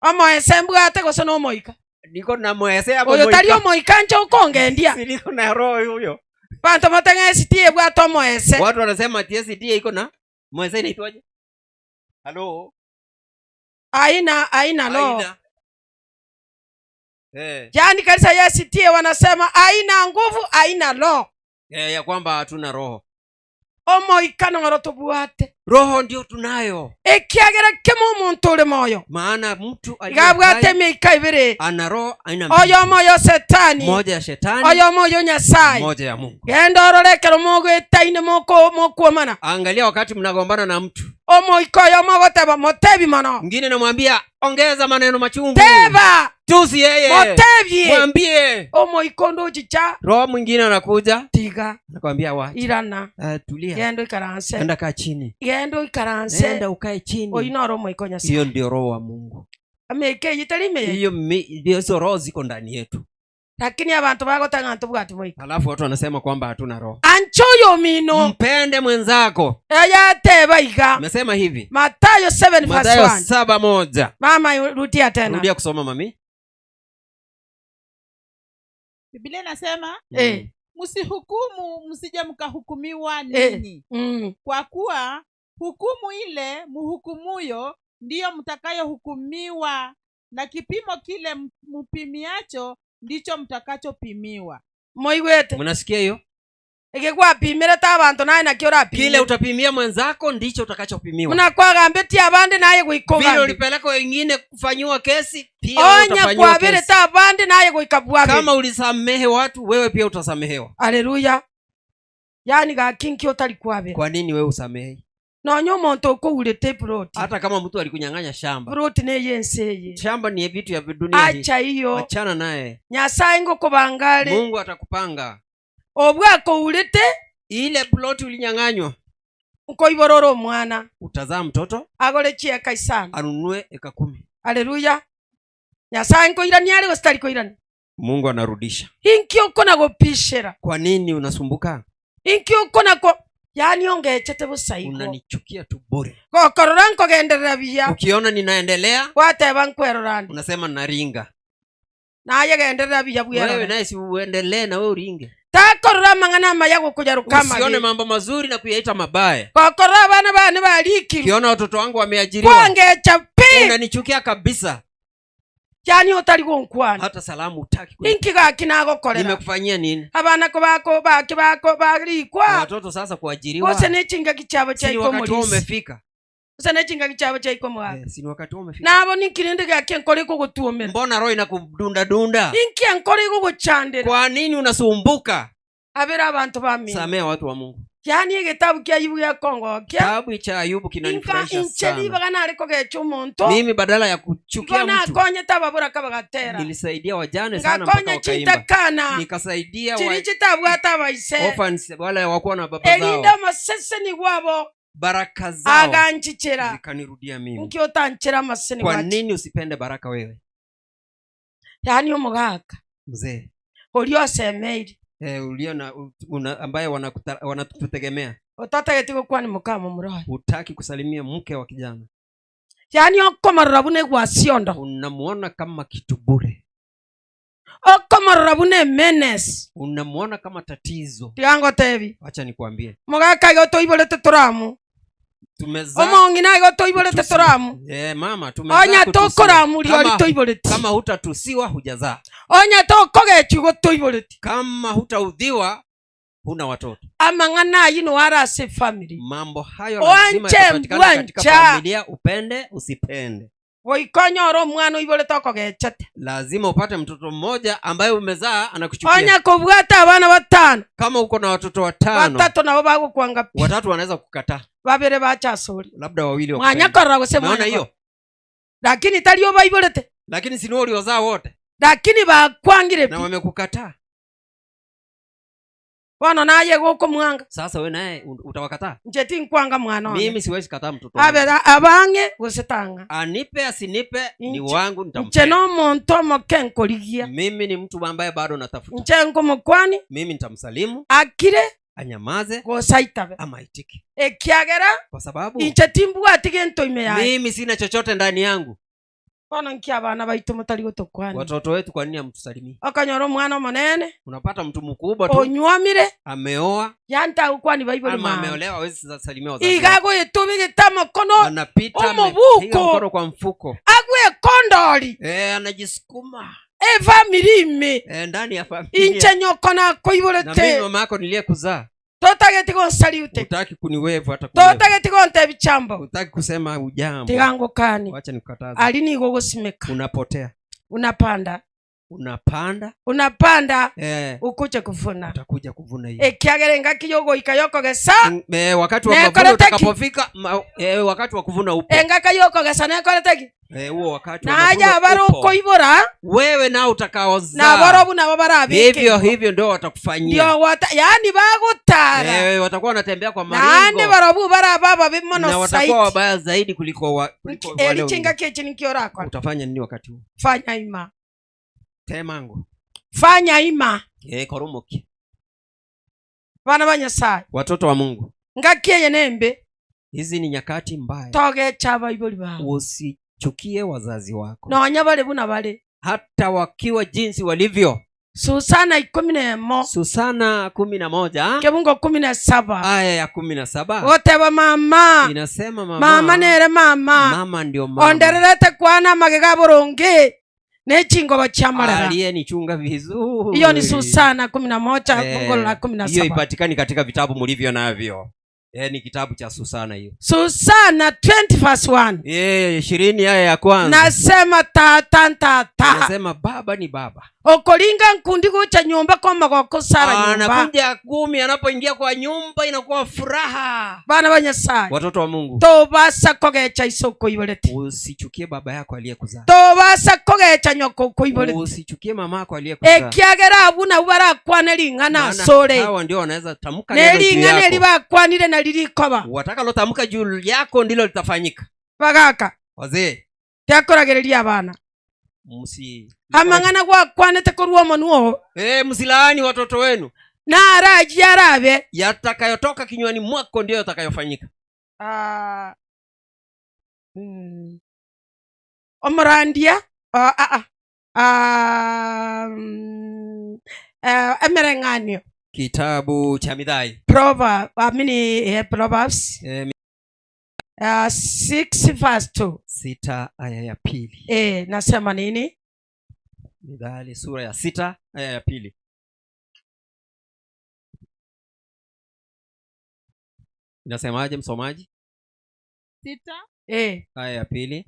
Omoese mbwate gose nomoika Niko na mwese hapo oyo tari moika. omoika nche okongendia Si niko na roho huyo. banto bateng'a SDA ebwate omoese Watu wanasema ati SDA iko na mwese inaitwaje? Halo? Aina aina roho Aina. Eh. Yaani kanisa ya SDA wanasema haina nguvu haina roho Eh, ya kwamba hatuna roho. Omoika noro tobwate Roho ndio tunayo. Ekiagera kemo omonto ore moyo Maana mtu aliye iga abwate hai emeika ibere ana roho aina mbili. Oyo omoyo setani Moja ya shetani, oyo omoyo Nyasaye moja ya Mungu. Genda ororekero mogoetaine moko mokuomana Angalia wakati mnagombana na mtu omoika oyo mogoteba motebi mono mwingine, namwambia ongeza maneno machungu, teba tusi yeye, motebie mwambie. omoika onde ochicha Roho mwingine anakuja tiga anakwambia wacha, irana tulia, genda oikaranse enda kaa chini, genda oikaranse nenda ukae chini. Oyu noro omoika o Nyasaye Hiyo ndio roho wa Mungu. Ameika eye tari ime Hiyo hizo roho ziko ndani yetu, lakini abantu bagotanga ntobwati moika alafu watu wanasema kwamba hatuna roho. Ancho oyo omino Mpende mwenzako. Eyateba iga Amesema hivi Mathayo 7 verse Mathayo 1. 7:1. Mama rudia tena. Rudia kusoma mami. Biblia inasema msihukumu msije mkahukumiwa ninyi. Kwa kuwa hukumu ile mhukumuyo ndiyo mtakayohukumiwa, na kipimo kile mpimiacho ndicho mtakachopimiwa. Moiwete. Mnasikia hiyo? Igegwapimire ta abantu naye nakio urapimire. Kile utapimia mwenzako ndicho utakachopimiwa. Mnakwagambĩtie abandi naye gũikũga Vile ndĩ. ulipeleka wengine kufanyiwa kesi, pia wewe Onye utafanyiwa kwabĩrĩte kesi. abandi naye gũika bwabĩrĩ. Kama ulisamehe watu, wewe pia utasamehewa. Haleluya. Yaani gaki nkĩ ũtari kwabĩra? Kwa nini wewe usamehe? Nonye omonto okourete ploti. Hata kama mtu alikunyang'anya shamba. Ploti ne yense eye. Shamba ni vitu ya dunia hii. Acha hiyo. Achana naye. Nyasaye ngokobangale. Mungu atakupanga. Obwakourete ile ploti ulinyang'anywa. Nkoiborora omwana. Utazaa mtoto. Agore chieka isano. Anunue eka 10. Haleluya. Nyasaye nkoirani ari gose tari koirani? Mungu anarudisha. Inki uko na gopishera? Kwa nini unasumbuka? Inki uko na ko yaani ongechete busaiko. Unanichukia tu bure. Gokorora nkogenderera biya. Ukiona ninaendelea, Wateba nkwerorani. Unasema naringa. Naye genderera biya bwera. Wewe naye si uendelee na wewe uringe. Takorora mang'ana maya gokujaruka mabi. Usione mambo mazuri na kuyaita mabaya. Gokorora abana bane barikirwe. Ukiona watoto wangu wameajiriwa. Kwangecha pi. Unanichukia kabisa. Yaani utari gonkwana. Hata salamu hutaki kunipa. Inki gaki nagokorera. Nimekufanyia nini? Abana ko bako baki bako barikwa. Watoto sasa kuajiriwa. Gose ne chinga kichabo cha Si wakati wao ikomorisi. umefika. Gose ne chinga kichabo cha ikomoa. Si ni wakati wao umefika. Nabo ninkirinde gaki nkore kugutuomera. Mbona roho inakudunda dunda? Inki nkore kuguchandira. Kwa nini unasumbuka? Abera abantu ba mimi. Samea watu wa Mungu. Yaani egetabu kia Ayubu ya Kongo kia. Kitabu cha Ayubu kinanifurahisha Inka sana. incheri bagana ariko gecha omonto. Mimi badala ya kuchukia Mbona mtu, akonye tababura kabagatera. Nilisaidia wajane sana mpaka Ngakonya wakaimba. chitakana. Nikasaidia Chiri wa chitabwata abaise. orphans wale hawakuwa na baba zao. Erinda amaseseni gwabo. Baraka zao Aganchichera. zikanirudia mimi. Nkyo tanchera amaseseni Kwa gwachi. nini usipende baraka wewe? Yaani omogaka. Mzee. Uliosemeiri. Ulio na, una, ambaye wanatutegemea. Utatageti gukwana mukama muroho. Hutaki kusalimia mke wa kijana. Yaani okomarora bune gwa siondo. Unamuona kama kitu bure. Okomorora buna emenace. Unamuona kama tatizo. Tiga ngotebi. Wacha nikwambie. Mogaka igo toiborete tore amo. Tumezaa Omong'ina igo toiborete kutusiwa. tore amo. Eh, mama tumezaa Onya kutusiwa. tokoramuria ori Kama, toiboreti. kama hutatusiwa hujazaa. Onya tokogechwa igo toiboreti. Kama hutaudhiwa huna watoto. Amang'ana ayio nigo are ase efamiri. Mambo hayo lazima Oanche yatapatikana katika mbwancha. familia, upende usipende. Goika onyore omwana oiborete okogechete. Lazima upate mtoto mmoja ambaye umezaa anakuchukia. Onya kobwata abana batano, Kama uko na watoto watano, batato nabo bagokwanga pi, watatu wanaweza kukataa, babere bache asore. labda wawili Mwanya wakupende. korora gose Umeona mwanya hiyo? korora. Lakini tari obaiborete, Lakini si ni wewe uliozaa wote lakini bakwangire na pi. wamekukataa. Bono naye gokomwanga, Sasa wewe naye utawakataa? inche tinkwanga mwana one. Mimi siwezi kataa mtoto wangu. Abe abang'e gose tang'a. Anipe asinipe ni Inche- wangu, Inche nitampenda. nomonto omoke nkorigia. Mimi ni mtu ambaye bado natafuta. Inche nkomokwani, Mimi nitamsalimu, akire anyamaze gose aitabe. ama aitike, Ekiagera kwa sababu inche timbwati gento ime yaye. mimi sina chochote ndani yangu. Bono nki abana baito motari gotokwania. Watoto wetu, kwa nini hamtusalimii? Okonyora omwana omonene Unapata mtu mkubwa tu onywomire ameoa yanta agokwani baibori ama mama. ameolewa, hawezi salimia wazazi Iga wake. agoetobegete amokono Anapita omobuko. amepiga mkono kwa mfuko agwekondori eh, anajisukuma efamiri ime eh, ndani ya familia. inche nyoko Na mimi nakoiborete mama yako niliyekuzaa, totageti gonsaliute hutaki kuniwevu hata kuniwevu, totageti gontebia chambo hutaki kusema ujambo. tiga ngokani Wacha nikukataze, ari nigo ogosimeka unapotea, unapanda unapanda unapanda eh, ukuche kuvuna utakuja kuvuna hiyo ekiagera engaki yogoika yokogesa Eh, wakati wa Nekorete mavuno ki? utakapofika ma, eh, wakati wa kuvuna upo engaka yokogesa nekorete ki eh, huo wakati wa naye mavuno abare upo. okoibora Wewe nao utakaozaa naborobu nabo barabike vivyo hivyo ndio watakufanyia ndio wata yani bagotara eh, watakuwa wanatembea kwa naende maringo barobu baraba babe na mono watakuwa saiti wabaya zaidi kuliko, wa, kuliko wale eri wengine. chingaki echi nikio orakora Utafanya nini wakati huo? fanya ima Temango fanya ima eh, koromoki bana ba nyasaye watoto wa Mungu, ngaki eye nembe hizi ni nyakati mbaya. togecha abaibori bawe Usichukie wazazi wako nonya bare buna bare hata wakiwa jinsi walivyo. Susana ikumi na emo Susana 11 kebungo 17 aya ya 17 goteba mama inasema mama, mama nere mama mama ndio mama ondererete kwana amagega boronge nechingoba chiamarara aliyenichunga vizuri. hiyo ni Susana 11 Eh, fungu la kumi na hiyo saba ipatikani katika vitabu mlivyo navyo. Eh, ni kitabu cha Susana hiyo. Susana 20 verse 1 Eh, 20 aya ya kwanza nasema tata ntata inasema baba ni baba. okoringa nkundi gucha nyumba komagoko sara nyumba Anakuja kumi, anapoingia kwa nyumba inakuwa furaha. bana ba nyasaye Watoto wa Mungu, tobasa kogecha iso okoiborete usichukie baba yako aliyekuzaa, tobasa kogecha nyoko okoiborete usichukie mama yako aliyekuzaa. ekiagera abwo nabwo barakwane ring'ana Maana asore hawa ndio wanaweza tamka neno juu nering'ana eri yako. bakwanire nari rikoba Watakalotamka juu yako ndilo litafanyika. bagaka Wazee, tekoragereria abana msi amang'ana gwakwanete korwa omonwa oo eh, msilaani watoto wenu. narajia arabe Yatakayotoka kinywani mwako ndiyo yatakayofanyika. Ah, omorandia ah, ah, ah. Ah, eh, emereng'anio Kitabu cha Mithali Proverb, I mean, eh, Proverbs eh, 6 verse 2 6 aya ya pili. eh, nasema nini? Mithali sura ya 6 aya ya pili. Inasemaje msomaji? 6 Eh, Aya ya pili.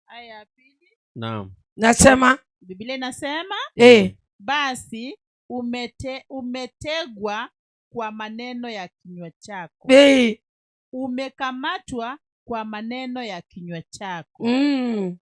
aya ya pili Naam. nasema Biblia inasema eh, basi umetegwa kwa maneno ya kinywa chako, eh, umekamatwa kwa maneno ya kinywa chako.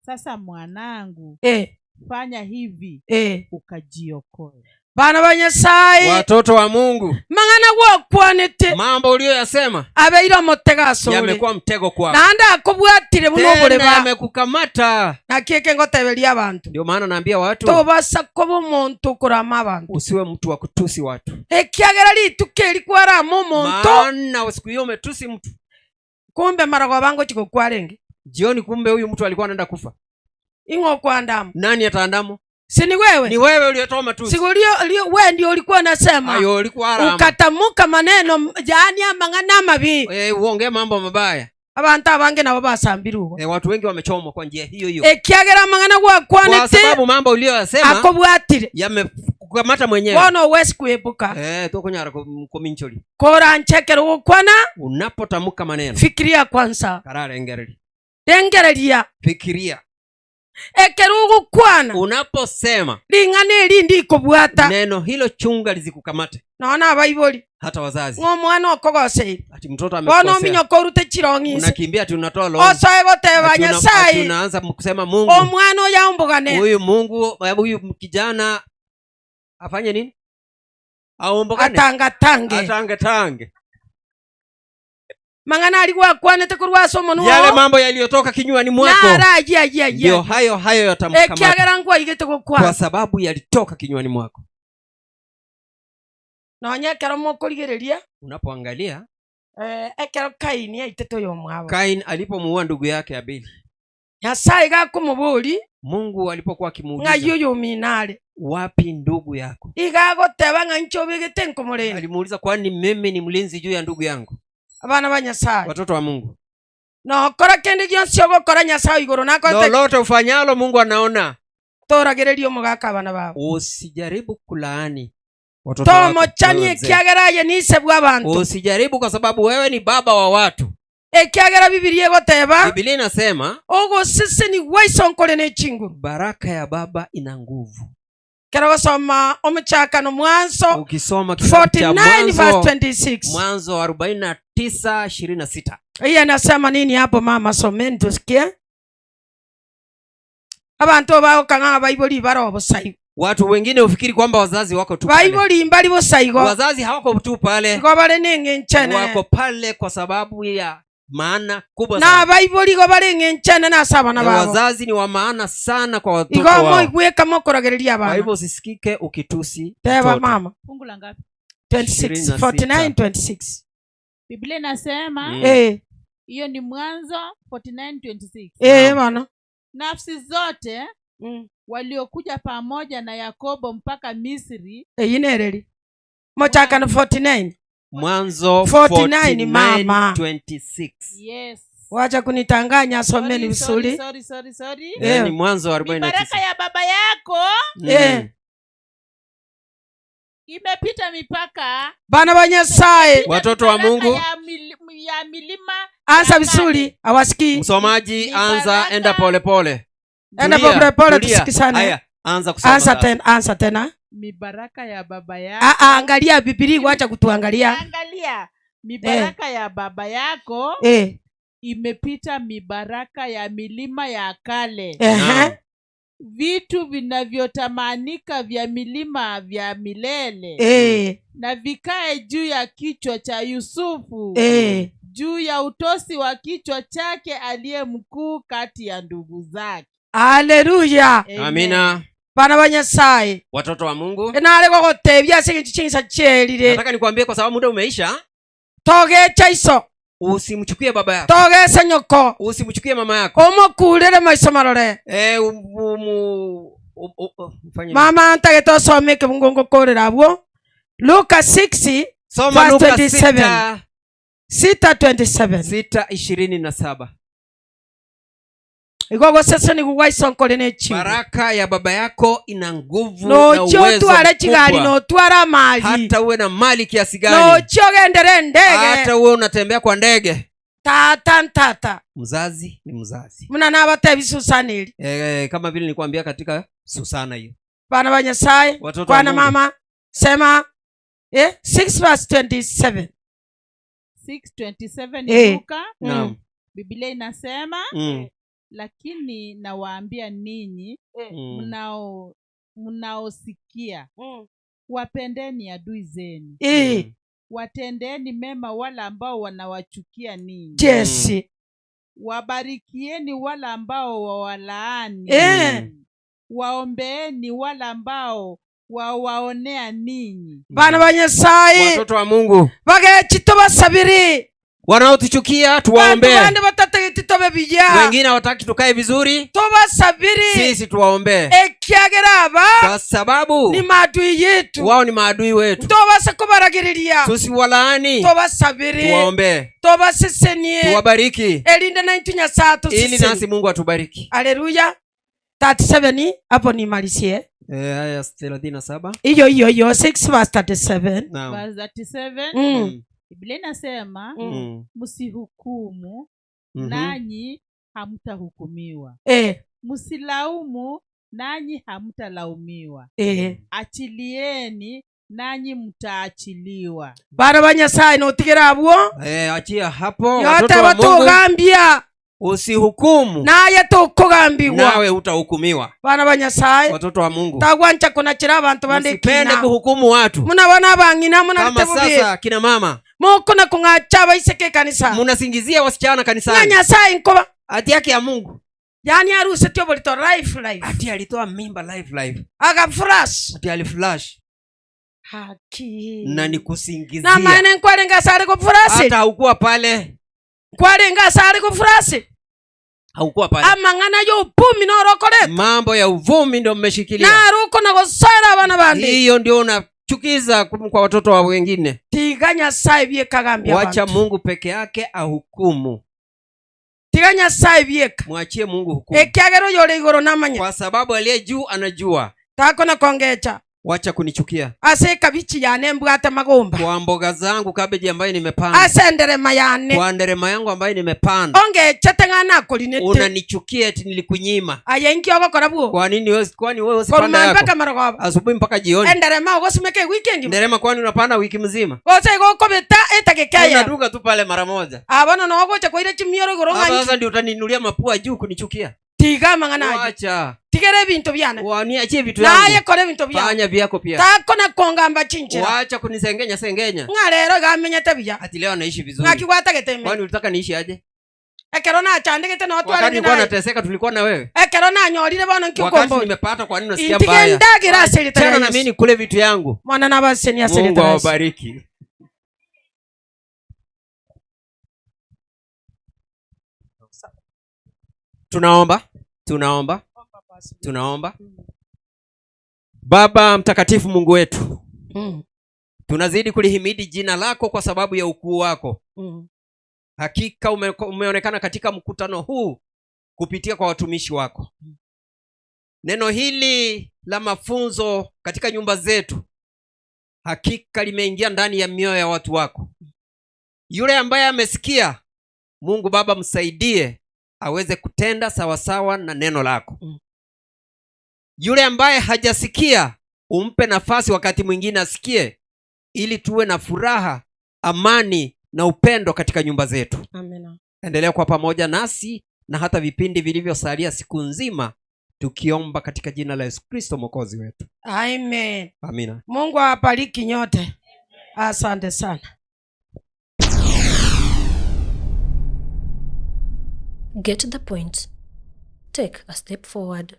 Sasa mwanangu, eh, fanya hivi eh. ukajiokoe. Bana ba Nyasaye Watoto wa Mungu, mang'ana gwakwanete mambo uliyoyasema abeire omotego asore yamekuwa mtego kwako, naende akobwatire buna tena oboreba yamekukamata. naki eke ngoteberia abanto Ndio maana naambia watu tobasa koba omonto okorama abanto usiwe mtu wa kutusi watu, ekiagera rituko eri kwarama omonto maana siku hiyo umetusi mtu kumbe maragoba ngochi gokwarenge jioni, kumbe huyu mtu alikuwa anaenda kufa. ing'o okwandama Nani ataandamo? Si ni wewe? Ni wewe uliyetoa matusi. Si ulio we ndio ulikuwa unasema. Ayo ulikuwa arama. Ukatamuka maneno yaani amang'ana amabi. Eh, uongee mambo mabaya. Abanto abange nabo basambirwe igo. Eh, watu wengi wamechomwa kwa njia hiyo hiyo. Ekiagera amang'ana Kwa gwakwanete sababu mambo uliyoyasema akobwatire. yamekukamata mwenyewe. Bono owesi kwebuka. Eh, tokonyara kominchori. Koranche ekero ogokwana, Unapotamka maneno, fikiria kwanza. kararengereria. Rengereria. Fikiria. Ekero ogokwana, Unaposema ring'ana eri ndikobwata. neno hilo chunga lisikukamate. Nonya na abaibori, Hata wazazi. ng'a omwana okogoseire. Ati mtoto Bono amekukosea. ominyoka orute chirong'i inse. Unakimbia ati unatoa longi. Osoe goteba Ati una- ati Nyasaye, unaanza kusema Mungu. omwana oyo aombogane. Huyu Mungu, huyu kijana afanye nini? Aombokane. Atangatange. Atangatange. Mang'ana aria gwakwanete korwa ase omonwa Yale oo, mambo yaliyotoka kinywani mwako naro ayio ayio ayio. ndio hayo hayo yatamkamata, Ekiagera nkwaigete gokwana. kwa sababu yalitoka kinywani mwako. Nonya ekero mokorigereria, Unapoangalia eh, ekero Kaini aitete oyomwabo. Kain alipomuua ndugu yake Abeli, Nyasaye gakomobori Mungu alipokuwa akimuuliza ng'ai oyomino are, wapi ndugu yako, iga agoteba ng'a inche obegete nkomorende. alimuuliza kwani mimi ni mlinzi juu ya ndugu yangu? Abana ba Nyasaye, Watoto wa Mungu, nokora kende gionsi ogokora Nyasaye igoro nakote lolote ufanyalo Mungu anaona. toragereria omogaka abana babo. Usijaribu kulaani watoto wako, Tomochanie wewe mzee. ekiagera aye nise bw'abanto. Usijaribu kwa sababu wewe ni baba wa watu. Ekiagera Bibilia egoteba Biblia inasema ogoseseni iso nkore ne chinguru. baraka ya baba ina nguvu. Kero gosoma omochakano mwanso Ukisoma kitabu cha 49 verse Mwanzo, 26. Mwanzo 49:26. Hii anasema nini hapo mama? Someni tusikie. Abanto bagokang'a baibori bare obosaigo. Watu wengine hufikiri kwamba wazazi wako tu pale. Baibori mbari bosaigo. Wazazi hawako tu pale, Igo bare neng'enchene. wako pale kwa sababu ya maana kubwa Na sana. baibori igo bare eng'enchene nase abana Na babo. wazazi ni wa maana sana kwa watoto Igo wao. moigweka mokoragereria Kwa abana. hivyo usisikike ukitusi Teba mtoto. mama. Fungu la ngapi? 26, 26. 49, 26. Biblia inasema Mm. Eh, hiyo ni Mwanzo 49:26. eh Naam. bana. Nafsi zote waliokuja pamoja na Yakobo mpaka Misri Eyi nereri. Mochakano 49. Mwanzo 49 mama. 49:26. Yes. Wacha kunitanganya, someni Sorry, sorry, vizuri. sorry, sorry, sorry. Eh. Eh, ni Mwanzo Ni 49. baraka ya baba yako Mm. Eh. imepita mipaka Bana ba Nyasaye, Watoto wa Baraka Mungu. ya, mil, ya milima anza ya vizuri, hawasikii. Msomaji Ni anza, baraka. enda pole pole. Enda Tulia, pole pole tulia. tusikizane. Haya, anza kusoma. Anza sasa. tena, anza tena. mibaraka ya baba yako Ah, ah, angalia Biblia, wacha kutuangalia. angalia mibaraka ya baba yako Eh, imepita mibaraka ya milima ya kale ehe. Naam. vitu vinavyotamanika vya milima vya milele Eh, na vikae juu ya kichwa cha Yusufu eh. juu ya utosi wa kichwa chake aliye mkuu kati ya ndugu zake. Haleluya. Amen. Amina. Bana ba Nyasaye. Watoto wa Mungu, Enare gogotebia ase egencho chinsa chierire. nataka nikwambie kwa sababu muda umeisha, Togecha iso, usimchukie baba yako, togese nyoko, usimchukie mama yako. omokurere maiso marore. Eh, um, um, ufanye nini? Mama ntagete osome ekebungo ngokorera abwo. Luka 6 Soma verse Luka 27. 6 6:27. 6:27. Igo goseseni gwa iso nkore ne chingo. Baraka ya baba yako ina nguvu na Nochio uwezo otware chigari mkubwa. notware amali. Hata uwe na mali kiasi gani, Nochio ogendere ndege. hata uwe unatembea kwa ndege, Tata ntata. mzazi ni mzazi. Muna nabatebi Susana eri. E, kama vile nilikwambia katika Susana hiyo. Bana ba Nyasaye. Watoto wa Kwana Mungu. mama. Sema eh 6 verse 27. 6:27 Eh. Luka, Naam. Biblia inasema Mm. lakini nawaambia ninyi Mm. mnao mnaosikia wapendeni adui zenu Eh, Mm. watendeeni mema wale ambao wanawachukia ninyi yes. wabarikieni wale ambao wawalaani Eh. waombeeni wale ambao wawaonea ninyi Bana ba Nyasaye. Watoto wa Mungu, Bagechito basabiri. Wanaotuchukia Banto tuwaombee, bande batatageti tobe buya, wengine hawataki tukae vizuri, tobasabiri, sisi tuwaombee, ekiagera aba kwa sababu ni maadui yetu. wao ni maadui wetu. Ntobasa kobaragereria, Tusiwalaani, tobasabiri, tuwaombee, tobasesenie, tuwabariki, erinde naintwe Nyasaye ili atosesenie. nasi Mungu atubariki. Haleluya. 37 hapo nimalizie. Eh, aya 37. Hiyo hiyo hiyo 6 verse 37. Naam. Verse 37 Biblia inasema msihukumu nanyi hamtahukumiwa, msilaumu nanyi hamtalaumiwa, achilieni nanyi mtaachiliwa. Bana ba Nyasaye notigera abwo. Eh, achia hapo Yote watoto wa Mungu, batugambia usihukumu naye tukugambigwa. nawe hutahukumiwa. Bana ba Nyasaye Watoto wa Mungu, tagwancha kunachira abantu bande msipende kina. kuhukumu watu Muna bana bang'ina muna kama litebubi. sasa kina mama Mukuna kung'acha abaiseke kanisa. munasingizia wasichana Nga kanisani Nyasaye nkoba. hati yake ya Mungu Yaani aruseti oborito life life. ati alitoa mimba life life, Agafurash. ati aliflash Haki. na ni kusingizia, Namaene nkwarenga asare gofurasi. hata haukuwa pale, Nkwarenga asare gofurasi. haukuwa pale. Amang'ana y'obumi norokorete. Mambo ya uvumi ndio mmeshikilia, Naruko na gosoera abana bande. hiyo ndio unachukiza kwa watoto wa wengine. Tiga Nyasaye biekagambia Wacha abantu. Mungu peke yake ahukumu, Tiga Nyasaye bieka. mwachie Mungu hukumu, Ekiagera oyore igoro namanya. kwa sababu aliye juu anajua. Takona kongecha. Wacha kunichukia Ase ekabichi yane mbwate magomba. kwa mboga zangu, kabeji ambayo nimepanda, Ase enderema yane. kwa nderema yangu ambayo nimepanda, Ongechete ng'a nakorinete. unanichukia eti nilikunyima. Aye inki ogokora bwo. Kwa nini wewe? Kwani wewe usipanda Koruma yako mpaka marogoba. asubuhi mpaka jioni? Enderema ogosimeka ewiki engima. Nderema kwani unapanda wiki mzima? Gose igo okobeta etageka eyemo. Unaduka tu pale mara moja. Abana nogocha koira chimioro igoro Hapa ng'anki. sasa ndio utaninulia mapua juu kunichukia. Tiga amang'ana aywo. Wacha. Tigera ebinto biane. Waniachie vitu Naye yangu. kora ebinto biao. Fanya vyako pia. Takona kongamba chinchera. Wacha kunisengenya sengenya. Ng'a rero iga amenyete buya. Ati leo anaishi vizuri. Ng'aki gwatagete ime. Kwani ulitaka niishi aje? Ekero nachandegete no Wakati twarenge nilikuwa naye. nateseka tulikuwa na wewe. Ekero nanyorire bono Wakati nkiokombori. nimepata kwa nini unasikia Intige mbaya? ndagira ase Tena ritara na Yesu. mimi nikule vitu yangu. Mwana nabaseni ase Mungu ritara Yesu. awabariki. Tunaomba, tunaomba, tunaomba. Baba mtakatifu, Mungu wetu, tunazidi kulihimidi jina lako kwa sababu ya ukuu wako. Hakika umeonekana katika mkutano huu kupitia kwa watumishi wako. Neno hili la mafunzo katika nyumba zetu hakika limeingia ndani ya mioyo ya watu wako. Yule ambaye amesikia, Mungu Baba msaidie aweze kutenda sawasawa na neno lako. Yule ambaye hajasikia, umpe nafasi wakati mwingine asikie, ili tuwe na furaha, amani na upendo katika nyumba zetu. Amina. Endelea kwa pamoja nasi na hata vipindi vilivyosalia siku nzima, tukiomba katika jina la Yesu Kristo mwokozi wetu. Amen. Amina. Mungu awabariki nyote. Asante sana. Get the point. Take a step forward.